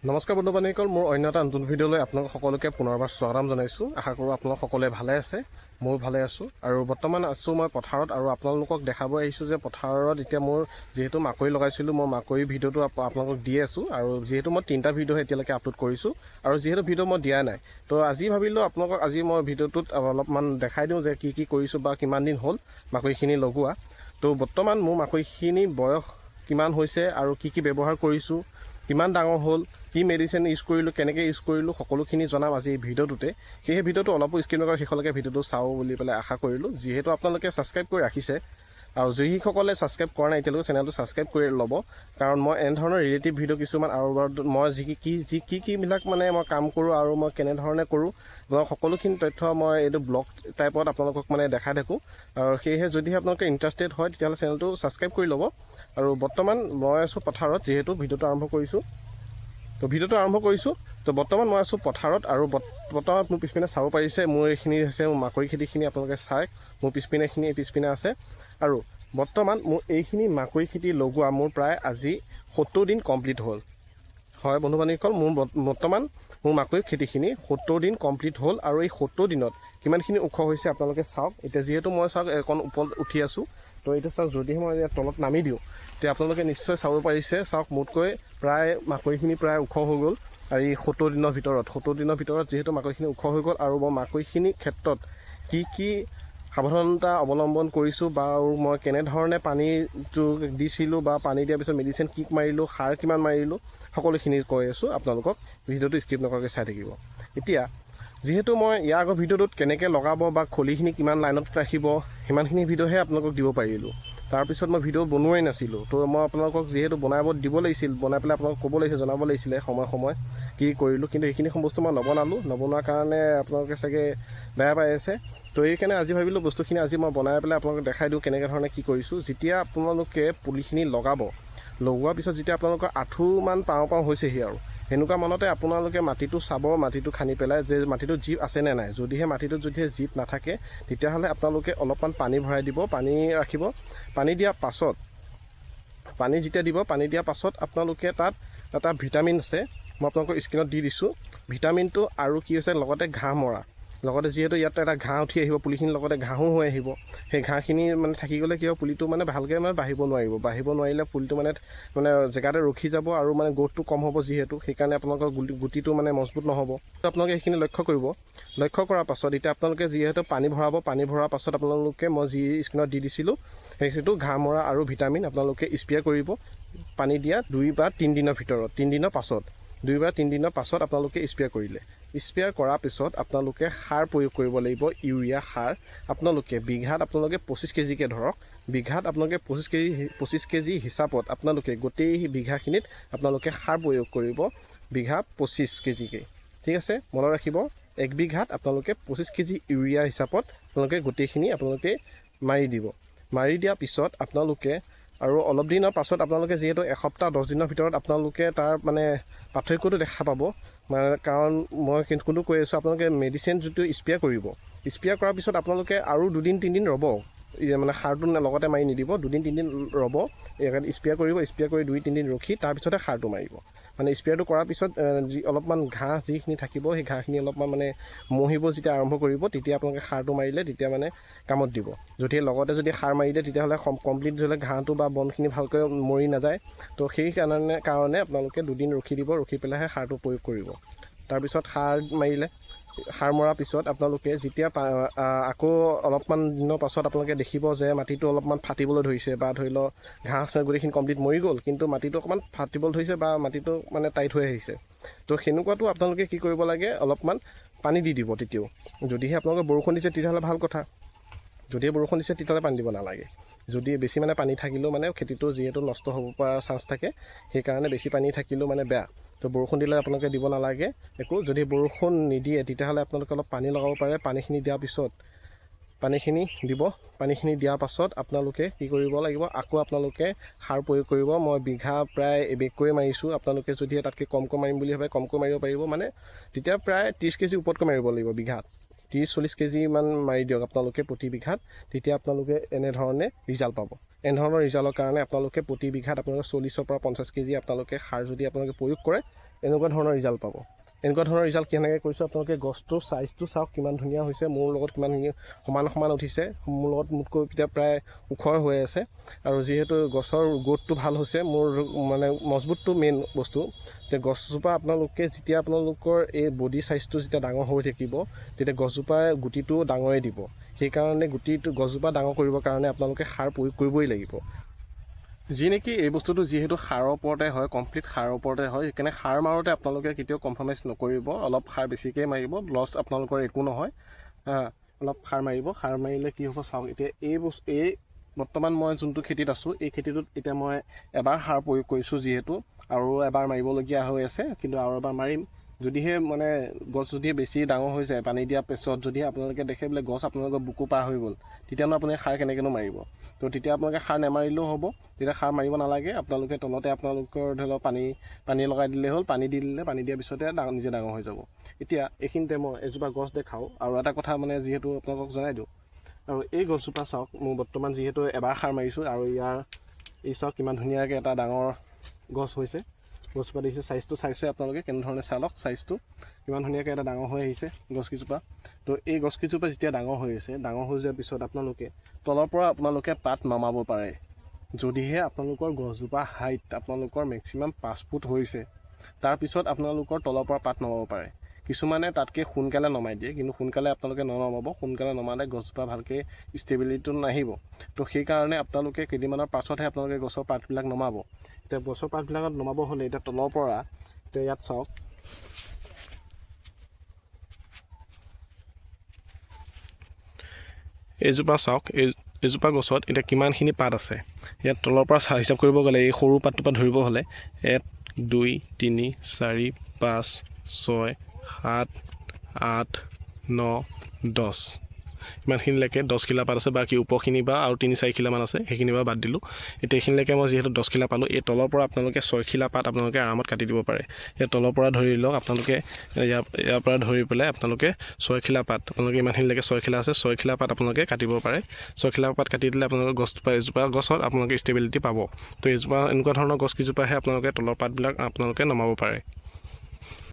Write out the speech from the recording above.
নমস্কাৰ বন্ধু বান্ধৱীসকল, মোৰ অন্য এটা নতুন ভিডিঅ'লৈ আপোনালোক সকলোকে পুনৰবাৰ স্বাগতম জনাইছোঁ। আশা কৰোঁ আপোনালোক সকলোৱে ভালে আছে, ময়ো ভালে আছোঁ। আৰু বৰ্তমান আছোঁ মই পথাৰত আৰু আপোনালোকক দেখাব আহিছোঁ যে পথাৰত এতিয়া মোৰ যিহেতু মাকৈ লগাইছিলোঁ, মই মাকৈ ভিডিঅ'টো আপোনালোকক দি আছোঁ। আৰু যিহেতু মই তিনিটা ভিডিঅ' এতিয়ালৈকে আপলোড কৰিছোঁ আৰু যিহেতু ভিডিঅ' মই দিয়া নাই, তো আজি ভাবিলোঁ আপোনালোকক আজি মই ভিডিঅ'টোত অলপমান দেখাই দিওঁ যে কি কি কৰিছোঁ বা কিমান দিন হ'ল মাকৈখিনি লগোৱা। তো বৰ্তমান মোৰ মাকৈখিনি বয়স কিমান হৈছে আৰু কি কি ব্যৱহাৰ কৰিছোঁ, কিমান ডাঙৰ হ'ল, কি মেডিচিন ইউজ কৰিলোঁ, কেনেকৈ ইউজ কৰিলোঁ, সকলোখিনি জনাম আজি এই ভিডিঅ'টোতে। সেয়েহে ভিডিঅ'টো অলপো স্কিপ নকৰাকৈ শেষলৈকে ভিডিঅ'টো চাওঁ বুলি পেলাই আশা কৰিলোঁ। যিহেতু আপোনালোকে ছাবস্ক্ৰাইব কৰি ৰাখিছে আৰু যিসকলে ছাবস্ক্ৰাইব কৰা নাই এতিয়ালৈকে, চেনেলটো ছাবস্ক্ৰাইব কৰি ল'ব, কাৰণ মই এনেধৰণৰ ৰিলেটিভ ভিডিঅ' কিছুমান আৰু মই যি কি যি কি কিবিলাক মানে মই কাম কৰোঁ আৰু মই কেনেধৰণে কৰোঁ, মই সকলোখিনি তথ্য মই এইটো ব্লগ টাইপত আপোনালোকক মানে দেখাই থাকোঁ। আৰু সেয়েহে যদিহে আপোনালোকে ইণ্টাৰেষ্টেড হয়, তেতিয়াহ'লে চেনেলটো ছাবস্ক্ৰাইব কৰি ল'ব। আৰু বৰ্তমান মই আছোঁ পথাৰত, যিহেতু ভিডিঅ'টো আৰম্ভ কৰিছোঁ। তো ভিডিঅ'টো আৰম্ভ কৰিছোঁ। তো বৰ্তমান মই আছোঁ পথাৰত আৰু বৰ্তমান মোৰ পিছপিনে চাব পাৰিছে, মোৰ এইখিনি হৈছে মোৰ মাকৈ খেতিখিনি। আপোনালোকে চাই, মোৰ পিছপিনে এইখিনি পিছপিনে আছে। আৰু বৰ্তমান মোৰ এইখিনি মাকৈ খেতি লগোৱা মোৰ প্ৰায় আজি 70 দিন কমপ্লিট হ'ল। হয় বন্ধু বান্ধৱীসকল, মোৰ বৰ্তমান মোৰ মাকৈ খেতিখিনি 70 দিন কমপ্লিট হ'ল। আৰু এই 70 দিনত কিমানখিনি ওখ হৈছে আপোনালোকে চাওক। এতিয়া যিহেতু মই চাওক অকণ ওপৰত উঠি আছোঁ, তো এতিয়া চাওক, যদিহে মই ইয়াত তলত নামি দিওঁ, তেতিয়া আপোনালোকে নিশ্চয় চাব পাৰিছে। চাওক, মোতকৈ প্ৰায় মাকৈখিনি প্ৰায় ওখ হৈ গ'ল। আৰু এই 70 দিনৰ ভিতৰত, 70 দিনৰ ভিতৰত যিহেতু মাকৈখিনি ওখ হৈ গ'ল আৰু মই মাকৈখিনিৰ ক্ষেত্ৰত কি কি সাৱধানতা অৱলম্বন কৰিছোঁ বা আৰু মই কেনেধৰণে পানীটো দিছিলোঁ বা পানী দিয়াৰ পিছত মেডিচিন কি মাৰিলোঁ, সাৰ কিমান মাৰিলোঁ, সকলোখিনি কৈ আছোঁ আপোনালোকক। ভিডিঅ'টো স্কিপ নকৰাকৈ চাই থাকিব। এতিয়া যিহেতু মই ইয়াৰ আগৰ ভিডিঅ'টোত কেনেকৈ লগাব বা খলিখিনি কিমান লাইনত ৰাখিব, সিমানখিনি ভিডিঅ'হে আপোনালোকক দিব পাৰিলোঁ। তাৰপিছত মই ভিডিঅ' বনোৱাই নাছিলোঁ। তো মই আপোনালোকক যিহেতু বনাব দিব লাগিছিল, বনাই পেলাই আপোনালোকক ক'ব লাগিছিল, জনাব লাগিছিলে সময় সময় কি কৰিলোঁ, কিন্তু সেইখিনি বস্তু মই নবনালোঁ। নবনোৱাৰ কাৰণে আপোনালোকে চাগে বেয়া পাই আছে। তো এইকাৰণে আজি ভাবিলোঁ বস্তুখিনি আজি মই বনাই পেলাই আপোনালোকক দেখাই দিওঁ কেনেকৈ ধৰণে কি কৰিছোঁ। যেতিয়া আপোনালোকে পুলিখিনি লগাব, লগোৱাৰ পিছত যেতিয়া আপোনালোকৰ আঁঠুমান পাওঁ পাওঁ হৈছেহি আৰু সেনেকুৱা মানতে আপোনালোকে মাটিটো চাব, মাটিটো খান্দি পেলাই যে মাটিটোত জীপ আছে নে নাই। যদিহে মাটিটোত যদিহে জীপ নাথাকে, তেতিয়াহ'লে আপোনালোকে অলপমান পানী ভৰাই দিব, পানী ৰাখিব। পানী দিয়াৰ পাছত, পানী যেতিয়া দিব, পানী দিয়াৰ পাছত আপোনালোকে তাত এটা ভিটামিন আছে, মই আপোনালোকৰ স্ক্ৰীণত দি দিছোঁ ভিটামিনটো। আৰু কি হৈছে, লগতে ঘাঁহ মৰা, লগতে যিহেতু ইয়াত এটা ঘাঁহ উঠি আহিব পুলিখিনিৰ লগতে, ঘাঁহো হৈ আহিব। সেই ঘাঁহখিনি মানে থাকি গ'লে কি হ'ব, পুলিটো মানে ভালকৈ মানে বাঢ়িব নোৱাৰিব। বাঢ়িব নোৱাৰিলে পুলিটো মানে মানে জেগাতে ৰখি যাব আৰু মানে গ্ৰ'থটো কম হ'ব যিহেতু, সেইকাৰণে আপোনালোকৰ গুটিটো মানে মজবুত নহ'ব। তো আপোনালোকে সেইখিনি লক্ষ্য কৰিব। লক্ষ্য কৰাৰ পাছত এতিয়া আপোনালোকে যিহেতু পানী ভৰাব, পানী ভৰাৰ পাছত আপোনালোকে মই যি স্ক্ৰীণত দি দিছিলোঁ সেইটো ঘাঁহ মৰা আৰু ভিটামিন আপোনালোকে স্প্ৰে কৰিব পানী দিয়া 2 বা 3 দিনৰ ভিতৰত, 3 দিনৰ পাছত, 2 বা 3 দিনৰ পাছত আপোনালোকে স্প্ৰে কৰিলে। স্প্ৰে কৰাৰ পিছত আপোনালোকে সাৰ প্ৰয়োগ কৰিব লাগিব, ইউৰিয়া সাৰ। আপোনালোকে বিঘাত আপোনালোকে 25 কেজিকৈ ধৰক, বিঘাত আপোনালোকে 25 কেজি, 25 কেজি হিচাপত আপোনালোকে গোটেই বিঘাখিনিত আপোনালোকে সাৰ প্ৰয়োগ কৰিব বিঘা 25 কেজিকৈ। ঠিক আছে, মনত ৰাখিব, এক বিঘাত আপোনালোকে 25 কেজি ইউৰিয়া হিচাপত আপোনালোকে গোটেইখিনি আপোনালোকে মাৰি দিব। মাৰি দিয়াৰ পিছত আপোনালোকে আৰু অলপ দিনৰ পাছত আপোনালোকে যিহেতু এসপ্তাহ 10 দিনৰ ভিতৰত আপোনালোকে তাৰ মানে পাৰ্থক্যটো দেখা পাব। মানে কাৰণ মই কোনটো কৈ আছোঁ, আপোনালোকে মেডিচিন যিটো স্প্ৰে কৰিব, স্প্ৰে কৰাৰ পিছত আপোনালোকে আৰু দুদিন তিনিদিন ৰ'ব। মানে সাৰটো লগতে মাৰি নিদিব, দুদিন তিনিদিন ৰ'ব। স্প্ৰে কৰিব, স্প্ৰে কৰি 2-3 দিন ৰখি তাৰপিছতে সাৰটো মাৰিব। মানে স্প্ৰেটো কৰাৰ পিছত যি অলপমান ঘাঁহ যিখিনি থাকিব, সেই ঘাঁহখিনি অলপমান মানে মহিব যেতিয়া আৰম্ভ কৰিব, তেতিয়া আপোনালোকে সাৰটো মাৰিলে তেতিয়া মানে কামত দিব। যদি লগতে যদি সাৰ মাৰি দিয়ে, তেতিয়াহ'লে কমপ্লিট ধৰি লওক ঘাঁহটো বা বনখিনি ভালকৈ মৰি নাযায়। তো সেই কাৰণে আপোনালোকে দুদিন ৰখি দিব, ৰখি পেলাইহে সাৰটো প্ৰয়োগ কৰিব। তাৰপিছত সাৰ মাৰিলে, সাৰ মৰাৰ পিছত আপোনালোকে যেতিয়া আকৌ অলপমান দিনৰ পাছত আপোনালোকে দেখিব যে মাটিটো অলপমান ফাটিবলৈ ধৰিছে বা ধৰি লওক ঘাঁহ চাহ গোটেইখিনি কমপ্লিট মৰি গ'ল, কিন্তু মাটিটো অকণমান ফাটিবলৈ ধৰিছে বা মাটিটো মানে টাইট হৈ আহিছে, তো সেনেকুৱাটো আপোনালোকে কি কৰিব লাগে, অলপমান পানী দি দিব তেতিয়াও। যদিহে আপোনালোকে বৰষুণ দিছে, তেতিয়াহ'লে ভাল কথা। যদিহে বৰষুণ দিছে, তেতিয়াহ'লে পানী দিব নালাগে। যদি বেছি মানে পানী থাকিলেও মানে খেতিটো যিহেতু নষ্ট হ'ব পৰা চান্স থাকে, সেইকাৰণে বেছি পানী থাকিলেও মানে বেয়া। তো বৰষুণ দিলে আপোনালোকে দিব নালাগে একো। যদি বৰষুণ নিদিয়ে, তেতিয়াহ'লে আপোনালোকে অলপ পানী লগাব পাৰে। পানীখিনি দিয়াৰ পিছত পানীখিনি দিব। পানীখিনি দিয়াৰ পাছত আপোনালোকে কি কৰিব লাগিব, আকৌ আপোনালোকে সাৰ প্ৰয়োগ কৰিব। মই বিঘা প্ৰায় এবেগকৈ মাৰিছোঁ। আপোনালোকে যদি তাতকৈ কমকৈ মাৰিম বুলি ভাবে, কমকৈ মাৰিব পাৰিব। মানে তেতিয়া প্ৰায় 30 কেজি ওপৰতকৈ মাৰিব লাগিব বিঘাত। 30-40 কেজিমান মাৰি দিয়ক আপোনালোকে প্ৰতি বিঘাত, তেতিয়া আপোনালোকে এনেধৰণে ৰিজাল্ট পাব। এনেধৰণৰ ৰিজাল্টৰ কাৰণে আপোনালোকে প্ৰতি বিঘাত আপোনালোকে 40ৰ পৰা 50 কেজি আপোনালোকে সাৰ যদি আপোনালোকে প্ৰয়োগ কৰে, এনেকুৱা ধৰণৰ ৰিজাল্ট পাব। এনেকুৱা ধৰণৰ ৰিজাল্ট কেনেকৈ কৰিছোঁ, আপোনালোকে গছটোৰ চাইজটো চাওক কিমান ধুনীয়া হৈছে, মোৰ লগত কিমান ধুনীয়া সমান সমান উঠিছে, মোৰ লগত মোতকৈ এতিয়া প্ৰায় ওখ হৈ আছে। আৰু যিহেতু গছৰ গ্ৰ'থটো ভাল হৈছে, মোৰ মানে মজবুতটো মেইন বস্তু। এতিয়া গছজোপা আপোনালোকে যেতিয়া আপোনালোকৰ এই বডি চাইজটো যেতিয়া ডাঙৰ হৈ থাকিব, তেতিয়া গছজোপাই গুটিটো ডাঙৰেই দিব। সেইকাৰণে গুটিটো গছজোপা ডাঙৰ কৰিবৰ কাৰণে আপোনালোকে সাৰ প্ৰয়োগ কৰিবই লাগিব। যি নেকি এই বস্তুটো যিহেতু সাৰৰ ওপৰতে হয়, কমপ্লিট সাৰৰ ওপৰতে হয়, সেইকাৰণে সাৰ মাৰোঁতে আপোনালোকে কেতিয়াও কম্প্ৰমাইজ নকৰিব। অলপ সাৰ বেছিকৈ মাৰিব, লছ আপোনালোকৰ একো নহয়। অলপ সাৰ মাৰিব। সাৰ মাৰিলে কি হ'ব চাওক, এতিয়া এই বস্তু এই বৰ্তমান মই যোনটো খেতিত আছোঁ, এই খেতিটোত এতিয়া মই এবাৰ সাৰ প্ৰয়োগ কৰিছোঁ যিহেতু, আৰু এবাৰ মাৰিবলগীয়া হৈ আছে, কিন্তু আৰু এবাৰ মাৰিম। যদিহে মানে গছ যদিহে বেছি ডাঙৰ হৈ যায়, পানী দিয়াৰ পিছত যদিহে আপোনালোকে দেখে বোলে গছ আপোনালোকৰ বুকু পাৰ হৈ গ'ল, তেতিয়ানো আপুনি সাৰ কেনেকৈনো মাৰিব? তো তেতিয়া আপোনালোকে সাৰ নেমাৰিলেও হ'ব, তেতিয়া সাৰ মাৰিব নালাগে। আপোনালোকে তলতে আপোনালোকৰ ধৰি লওক পানী পানী লগাই দিলেই হ'ল, পানী দি দিলে, পানী দিয়াৰ পিছতে নিজে ডাঙৰ হৈ যাব। এতিয়া এইখিনিতে মই এজোপা গছ দেখাওঁ আৰু এটা কথা মানে যিহেতু আপোনালোকক জনাই দিওঁ। আৰু এই গছজোপা চাওক, মোৰ বৰ্তমান যিহেতু এবাৰ সাৰ মাৰিছোঁ আৰু ইয়াৰ এই চাওক কিমান ধুনীয়াকৈ এটা ডাঙৰ গছ হৈছে। গছজোপা দেখিছে, চাইজটো চাইছে আপোনালোকে কেনেধৰণে, চালক চাইজটো কিমান ধুনীয়াকৈ এটা ডাঙৰ হৈ আহিছে গছকেইজোপা। তো এই গছকেইজোপা যেতিয়া ডাঙৰ হৈ আছে, ডাঙৰ হৈ যোৱাৰ পিছত আপোনালোকে তলৰ পৰা আপোনালোকে পাত নমাব পাৰে। যদিহে আপোনালোকৰ গছজোপা হাইট আপোনালোকৰ মেক্সিমাম 5 ফুট হৈছে, তাৰপিছত আপোনালোকৰ তলৰ পৰা পাত নমাব পাৰে। কিছুমানে তাতকৈ সোনকালে নমাই দিয়ে, কিন্তু সোনকালে আপোনালোকে ননমাব। সোনকালে নমালে গছজোপা ভালকৈ ষ্টেবিলিটিটো নাহিব। তো সেইকাৰণে আপোনালোকে কেইদিনমানৰ পাছতহে আপোনালোকে গছৰ পাতবিলাক নমাব। এতিয়া গছৰ পাতবিলাকত নমাব হ'লে এতিয়া তলৰ পৰা, এতিয়া ইয়াত চাওক, এইজোপা চাওক, এইজোপা গছত এতিয়া কিমানখিনি পাত আছে। ইয়াত তলৰ পৰা হিচাপ কৰিব গ'লে এই সৰু পাতটোৰ পৰা ধৰিব হ'লে 1, 2, 3, 4, 5, 6, 7, 8, 9, 10, ইমানখিনিলৈকে 10 খিলা পাত আছে। বাকী ওপৰখিনি বা আৰু 3-4 খিলামান আছে, সেইখিনি বা বাদ দিলোঁ। এতিয়া এইখিনিলৈকে মই যিহেতু 10 খিলা পালোঁ, এই তলৰ পৰা আপোনালোকে 6 খিলা পাত আপোনালোকে আৰামত কাটি দিব পাৰে। ইয়াৰ তলৰ পৰা ধৰি লওক আপোনালোকে ইয়াৰ পৰা ধৰি পেলাই আপোনালোকে 6 খিলা পাত, আপোনালোকে ইমানখিনিলৈকে 6 খিলা আছে, 6 খিলা পাত আপোনালোকে কাটিব পাৰে। 6 খিলা পাত কাটি দিলে আপোনালোকে গছজোপা, এজোপা গছত আপোনালোকে ষ্টেবিলিটি পাব। তো এজোপা এনেকুৱা ধৰণৰ গছকেইজোপাহে আপোনালোকে তলৰ পাতবিলাক আপোনালোকে নমাব পাৰে।